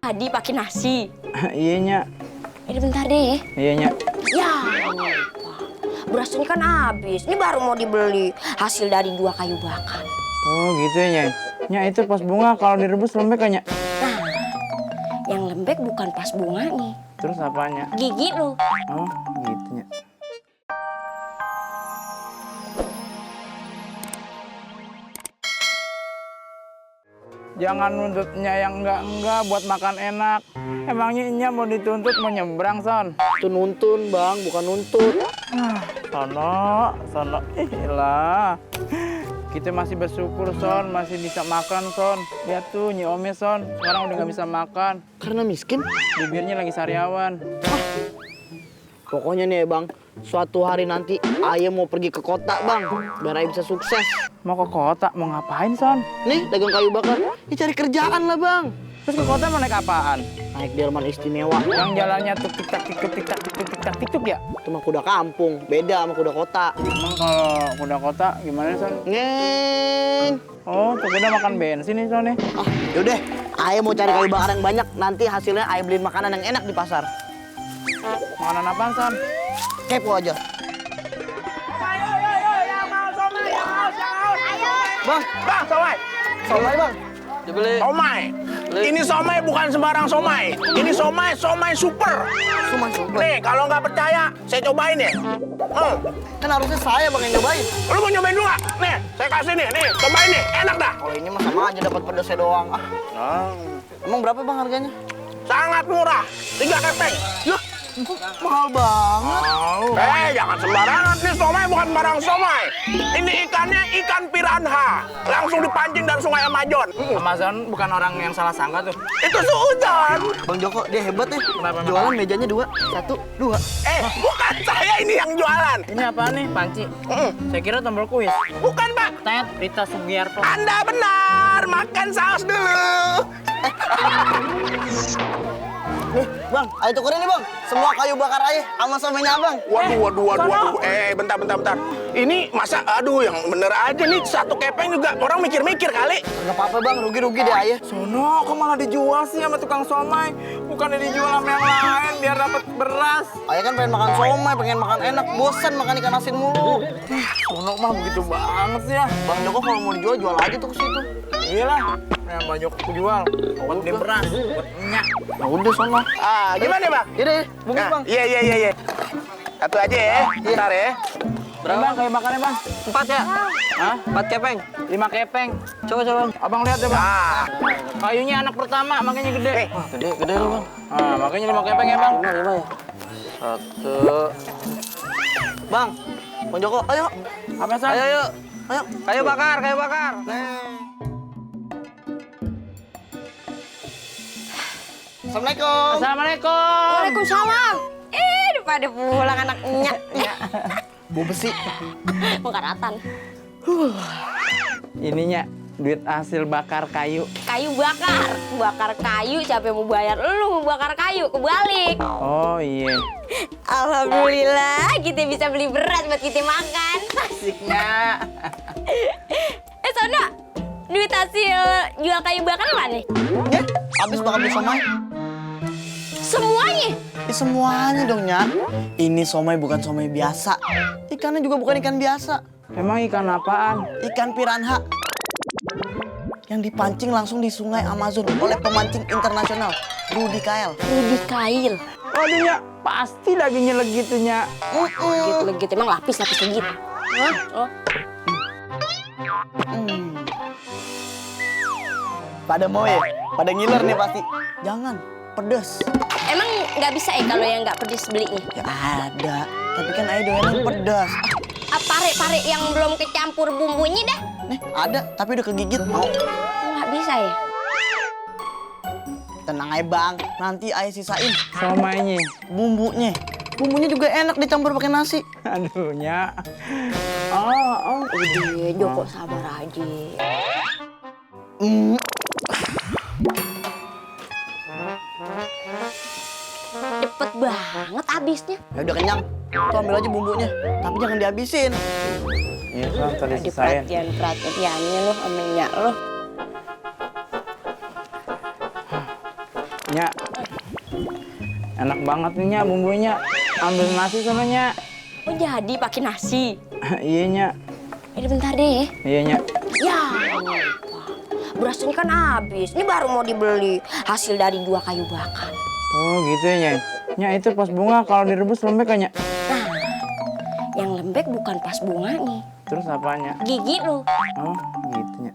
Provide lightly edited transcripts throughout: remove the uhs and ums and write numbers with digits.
Tadi pakai nasi. Iya, Nya. Ini bentar deh. Iya, Nya. Ya, lupa. Berasnya kan habis. Ini baru mau dibeli. Hasil dari 2 kayu bakar. Oh, gitu ya, Nya. Nya, itu pas bunga kalau direbus lembek kan, Nya? Nah, yang lembek bukan pas bunganya. Terus apanya? Gigi lu. Oh, gitu, Nya. Jangan nuntutnya yang enggak buat makan enak. Emangnya Nya mau dituntut mau nyebrang, Son? Itu nuntun, Bang, bukan nuntut. Sono. Lah. Kita masih bersyukur, Son. Masih bisa makan, Son. Lihat tuh, Nyi Ome, Son. Sekarang udah nggak bisa makan. Karena miskin? Bibirnya lagi sariawan. Pokoknya nih, Bang, suatu hari nanti Ayah mau pergi ke kota, Bang, biar Ayah bisa sukses. Mau ke kota? Mau ngapain, Son? Nih, dagang kayu bakar. Ya cari kerjaan lah, Bang. Terus ke kota mau naik apaan? Naik delman istimewa. Yang jalannya tuk tik tak tik tuk tik tak tik tuk tik tak tik tuk ya? Itu mah kuda kampung, beda sama kuda kota. Emang kalau kuda kota gimana, Son? Ngeng. Oh, tuh kuda makan bensin nih, Son nih. Ah, yaudah, Ayah mau cari kayu bakar yang banyak. Nanti hasilnya Ayah beliin makanan yang enak di pasar. Makanan apaan, Son? Kepo aja. Bang, Somai. somai, Bang. Dibeli. Somai. Ini somai bukan sembarang somai. Ini somai super. Cuma coba. Nih, kalau nggak percaya, saya cobain ya. Kan harusnya saya Bang yang nyobain. Lu mau nyobain juga? Nih, saya kasih nih. Nih, cobain nih. Enak dah. Kalau ini mah sama aja dapat pedasnya doang. Emang berapa Bang harganya? Sangat murah. 3 kepeng. Yah, mahal banget. Jangan sembarangan. Nih somai bukan barang somai. Ini ikannya ikan piranha. Langsung dipancing dari sungai Amazon. Amazon bukan orang yang salah sangka tuh. Itu suudon. Bang Joko, dia hebat ya. Kenapa, Jualan mejanya 2, 1, 2. Bukan saya ini yang jualan. Ini apaan nih, panci? Saya kira tombol kuis. Bukan, Pak. Tet, Rita Sugiarto. Anda benar. Makan saus dulu. Nih, Bang, ayo tukerin nih Bang. Semua kayu bakar Ayah sama somainya Abang. Waduh. Bentar. Ini masa, aduh, yang bener aja nih. 1 kepeng juga orang mikir-mikir kali. Gak apa-apa Bang, rugi-rugi deh Ayah. Sono, kok malah dijual sih sama tukang somai? Bukannya dijual sama yang lain biar dapat beras. Ayah kan pengen makan somai, pengen makan enak. Bosan makan ikan asin mulu. Sono mah begitu banget sih ya. Bang Joko kalau mau dijual, jual aja tuh ke situ. Iyalah, yang banyak aku jual. Buat beli beras, buat minyak. Nah udah sono. Gimana, Bang? Yaudah, bungkus Bang. Iya. Satu aja ya. Bentar ya. Berapa bang kayu bakarnya, Bang? 4 ya? Hah? 4 kepeng. 5 kepeng. Coba. Abang lihat deh, Bang. Nah, Kayunya anak pertama, makanya gede. Gede lu Bang. Makanya 5 kepeng ya, Bang. 5 ya? 1. Bang Joko, ayo. Apa, San? Ayo. Kayu bakar. Assalamualaikum. Assalamualaikum. Waalaikumsalam. Udah pada pulang anak nyak. Bu besi. Mau karatan. Ininya duit hasil bakar kayu. Kayu bakar. Bakar kayu, siapa yang mau bayar? Lu mau bakar kayu, kebalik. Oh iya. Alhamdulillah, kita bisa beli beras buat kita makan. Asiknya. Sono, duit hasil jual kayu bakar mana nih? Ya, habis bakal beli somai. Semuanya? Semuanya dong, Nyak. Ini somai bukan somai biasa. Ikannya juga bukan ikan biasa. Emang ikan apaan? Ikan piranha. Yang dipancing langsung di sungai Amazon oleh pemancing internasional, Rudy Kael. Rudy Kail. Waduh, Nya, pasti dagingnya legit, Nya. Legit, emang lapis legit. Hah? Oh. Pada mau ya? Pada ngiler nih pasti. Jangan, pedes. Emang nggak bisa ya kalau yang nggak pedes belinya? Ya ada, tapi kan Ayah doyannya pedas. Pare-pare yang belum kecampur bumbunya dah. Nih, ada, tapi udah kegigit. Mau? Nggak bisa ya? Tenang aja Bang, nanti Ayah sisain Somainya. bumbunya. Bumbunya juga enak dicampur pakai nasi. Aduh, Nya. Udah, Joko sabar aja. Cepet banget habisnya. Ya udah kenyang, tuh ambil aja bumbunya. Tapi jangan dihabisin. Iya, Son, tadi Di sisain. perhatiannya lu sama nyak lu. Nya, enak banget nih Nya bumbunya. Ambil nasi sana Nya. Oh jadi pakai nasi? Iya Nya. Ini bentar deh. Iya Nya. Ya lupa. Berasnya kan habis. Ini baru mau dibeli. Hasil dari 2 kayu bakar. Oh gitu ya Nya. Nya itu pas bunga kalau direbus lembek kan Nya? Nah, yang lembek bukan pas bunganya. Terus apanya? Gigi lu. Oh gitu Nya.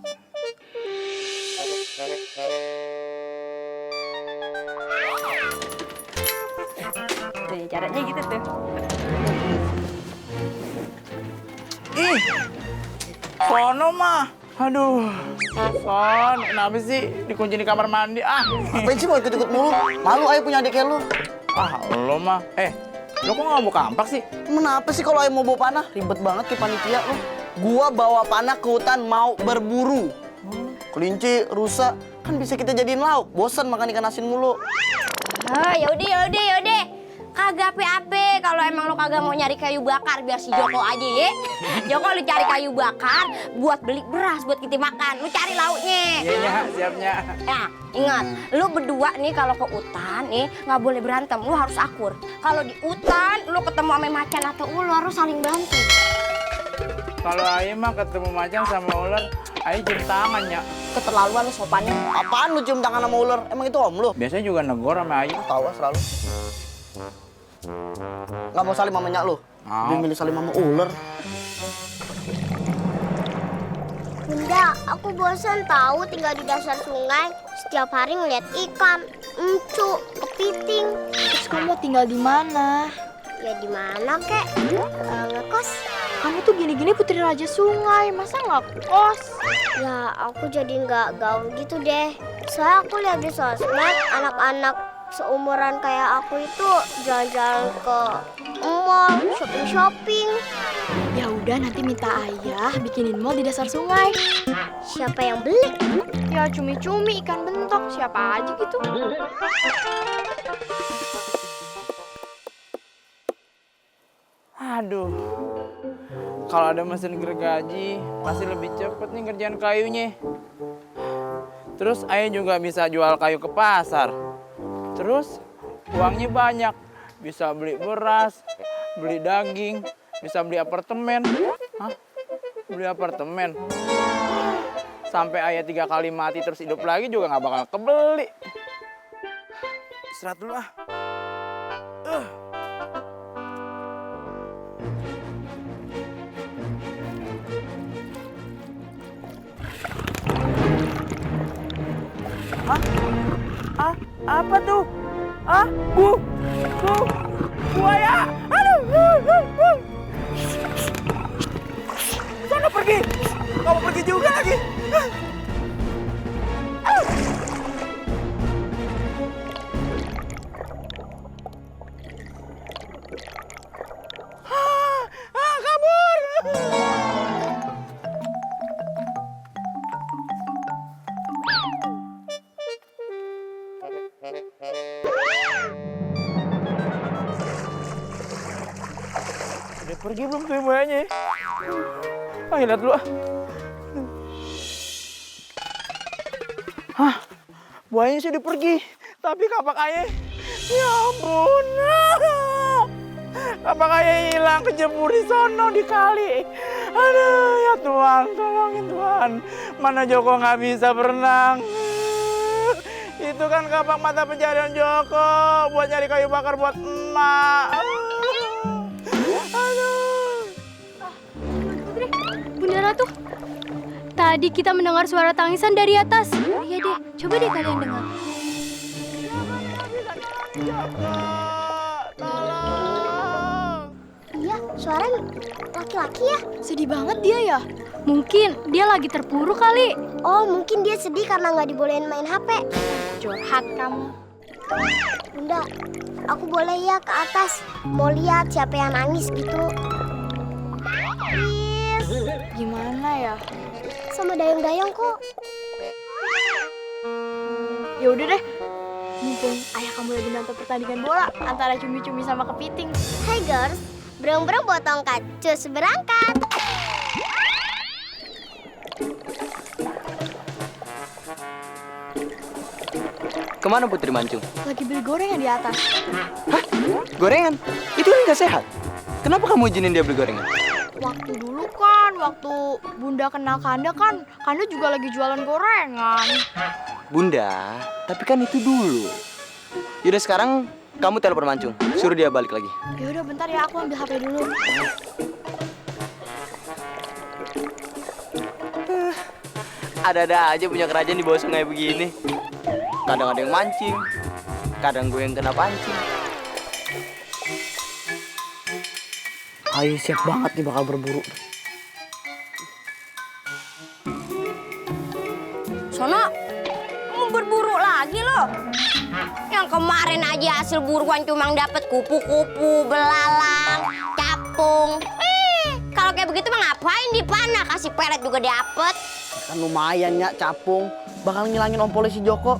Nih, caranya gitu tuh. Ih, sono mah. Aduh, Son, kenapa sih dikunci di kamar mandi? Ah, Ngapain sih mau ikut-ikut mulu? Malu ayo punya adik kayak lu. lo mah. Lo kok nggak bawa kampak sih? Kenapa sih kalau ayo mau bawa panah? Ribet banget ke panitia lu. Gua bawa panah ke hutan mau berburu. Kelinci, rusa, kan bisa kita jadiin lauk. Bosan makan ikan asin mulu. Ah, yaudah. Kagak apa-apa kalau emang lo kagak mau nyari kayu bakar biar si Joko aja ya. Joko lu cari kayu bakar buat beli beras buat kita makan. Lu cari lauknya. Iya Nya, siapnya. Nah, ingat, lu berdua nih kalau ke hutan nih nggak boleh berantem, lu harus akur. Kalau di hutan lu ketemu sama macan atau ular, lu saling bantu. Kalau Ayi mah ketemu macan sama ular, Ayi cium tangan Nya. Keterlaluan lu sopannya. Apaan lu cium tangan sama ular? Emang itu om lu? Biasanya juga negor sama Ayi. Tahu lah selalu. Nggak mau salim sama nyak lu? Mau. Dia milih salim sama ular. Bunda, aku bosan tahu tinggal di dasar sungai. Setiap hari ngeliat ikan, encu, kepiting. Terus kamu mau tinggal di mana? Ya di mana kek? Ngekos. Kamu tuh gini-gini putri raja sungai, masa nggak kos? Ya aku jadi nggak gaul gitu deh. Soalnya aku lihat di sosmed anak-anak seumuran kayak aku itu jalan-jalan ke mall, shopping-shopping. Ya udah nanti minta ayah bikinin mall di dasar sungai. Siapa yang beli? Ya cumi-cumi ikan bentok, siapa aja gitu. Aduh, kalau ada mesin gergaji masih lebih cepet nih kerjaan kayunya. Terus Ayah juga bisa jual kayu ke pasar. Terus uangnya banyak, bisa beli beras, beli daging, bisa beli apartemen. Hah? Beli apartemen? Sampai Ayah 3 kali mati terus hidup lagi juga nggak bakal kebeli. Istirahat dulu ah. Apa tuh? Buaya! Aduh! Sana pergi! Kamu pergi juga lagi! Kabur! Udah pergi belum tuh buayanya? Lihat dulu ah. Hah? Buayanya sih udah pergi. Tapi kapak Ayah, ya ampun. Kapak Ayah hilang kejebur di sono di kali. Aduh, ya Tuhan, tolongin Tuhan. Mana Joko nggak bisa berenang. Itu kan kapak mata pencarian Joko buat nyari kayu bakar buat emak. Bunda Ratu, tadi kita mendengar suara tangisan dari atas. Iya deh, coba deh kalian dengar. Iya, suara laki-laki ya? Sedih banget dia ya. Mungkin dia lagi terpuruk kali. Oh, mungkin dia sedih karena nggak dibolehin main HP. Curhat kamu. Bunda, aku boleh ya ke atas? Mau lihat siapa yang nangis gitu. Please. Gimana ya? Sama dayang-dayang kok. Ya udah deh. Mumpung ayah kamu lagi nonton pertandingan bola antara cumi-cumi sama kepiting. Hai girls, berang-berang bawa tongkat. Cus berangkat. Kemana Putri mancung? Lagi beli gorengan di atas. Hah? Gorengan? Itu kan nggak sehat. Kenapa kamu izinin dia beli gorengan? Waktu dulu kan, waktu Bunda kenal Kanda kan, Kanda juga lagi jualan gorengan. Bunda, tapi kan itu dulu. Yaudah sekarang kamu telepon mancung, suruh dia balik lagi. Ya udah bentar ya, aku ambil HP dulu. Ada-ada aja punya kerajaan di bawah sungai begini. Kadang ada yang mancing, kadang gue yang kena pancing. Ayo siap banget nih bakal berburu. Sono, mau berburu lagi lo? Yang kemarin aja hasil buruan cuma dapet kupu-kupu, belalang, capung. Kalau kayak begitu mah ngapain dipanah? Kasih pelet juga dapet. Kan lumayan ya capung, bakal ngilangin ompolnya si Joko.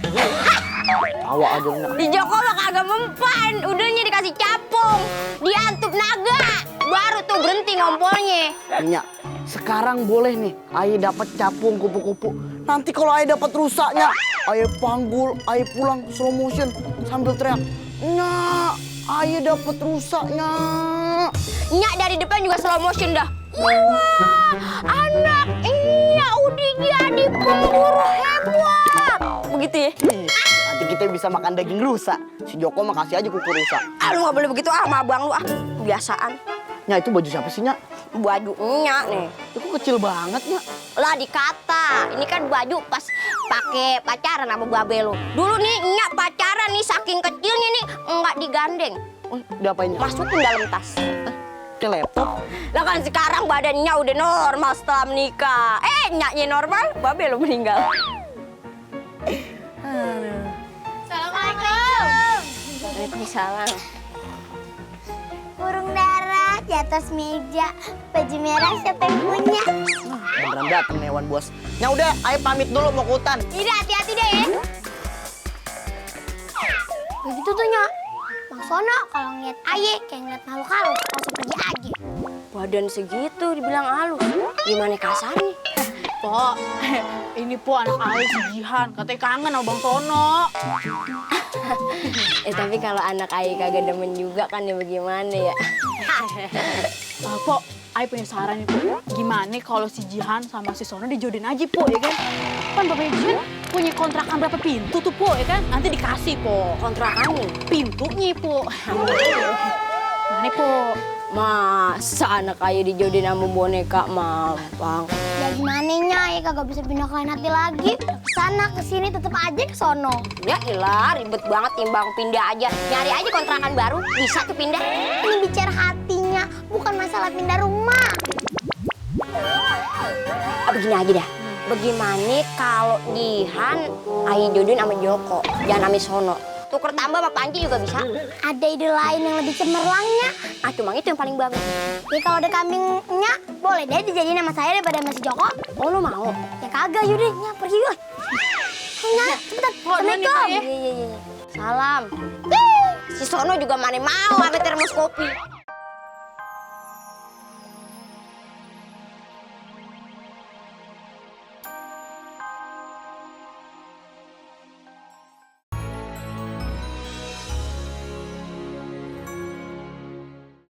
Tawa aja lu. Di Joko mah kagak mempan, udahnya dikasih capung, diantup naga, baru tuh berhenti ngompolnya. Nya, sekarang boleh nih, Aye dapat capung kupu-kupu. Nanti kalau Aye dapat rusaknya, Aye panggul, Aye pulang slow motion sambil teriak, Nya, Aye dapat rusaknya. Nyak dari depan juga slow motion dah. Wah, anak iya udah jadi pemburu hebat. Begitu ya? Nanti kita bisa makan daging rusa. Si Joko makasih aja kuku rusa. Ah lu gak boleh begitu sama abang lu ah. Kebiasaan. Nya itu baju siapa sih Nya? Baju Nyak nih. Itu kecil banget Nya. Lah dikata, ini kan baju pas pakai pacaran sama babe lu. Dulu nih Nyak pacaran nih saking kecilnya nih enggak digandeng. Diapain Nya? Masukin dalam tas. Ke laptop. Lah kan sekarang badannya udah normal setelah menikah. Nyaknya normal, babe lu meninggal. Assalamualaikum. Waalaikumsalam. Burung dara di atas meja. Baju merah siapa yang punya? Beneran dateng nih Wan Bos. Nya udah, Aye pamit dulu mau ke hutan. Iya hati-hati deh ya. Begitu tuh Nyak. Bang Sono kalau ngeliat Aye kayak ngeliat makhluk halus, langsung pergi aja. Badan segitu dibilang halus. Gimana kasarnya? Po, ini po anak Aye si Jihan, katanya kangen sama Bang Sono. Tapi kalau anak Aye kagak demen juga kan ya bagaimana ya? Po, Aye punya saran nih po. Gimana kalau si Jihan sama si Sono dijodohin aja po ya kan? Kan Bapak Jihan punya kontrakan berapa pintu tuh po ya kan? Nanti dikasih po. Kontrakannya? Pintunya po. Mana po? Masa anak Aye dijodohin sama boneka mampang? Ya gimana Nyak, Aye kagak bisa pindah ke lain hati lagi. Sana kesini tetep aja ke sono. Ya ilah ribet banget timbang pindah aja. Nyari aja kontrakan baru, bisa tuh pindah. Ini bicara hatinya, bukan masalah pindah rumah. Begini aja dah. Bagaimana kalau Jihan Aye jodohin sama Joko, jangan sama Sono. Tuker tambah sama Panji juga bisa. Ada ide lain yang lebih cemerlangnya. Cuma itu yang paling bagus. Ya kalau ada kambingnya, boleh deh dijadiin sama saya daripada sama si Joko. Oh lo mau? Ya kagak, yaudah Nyak pergi yuk. Nyak, cepetan. Assalamualaikum. Iya. Salam. Si Sono juga mana mau sama termos kopi.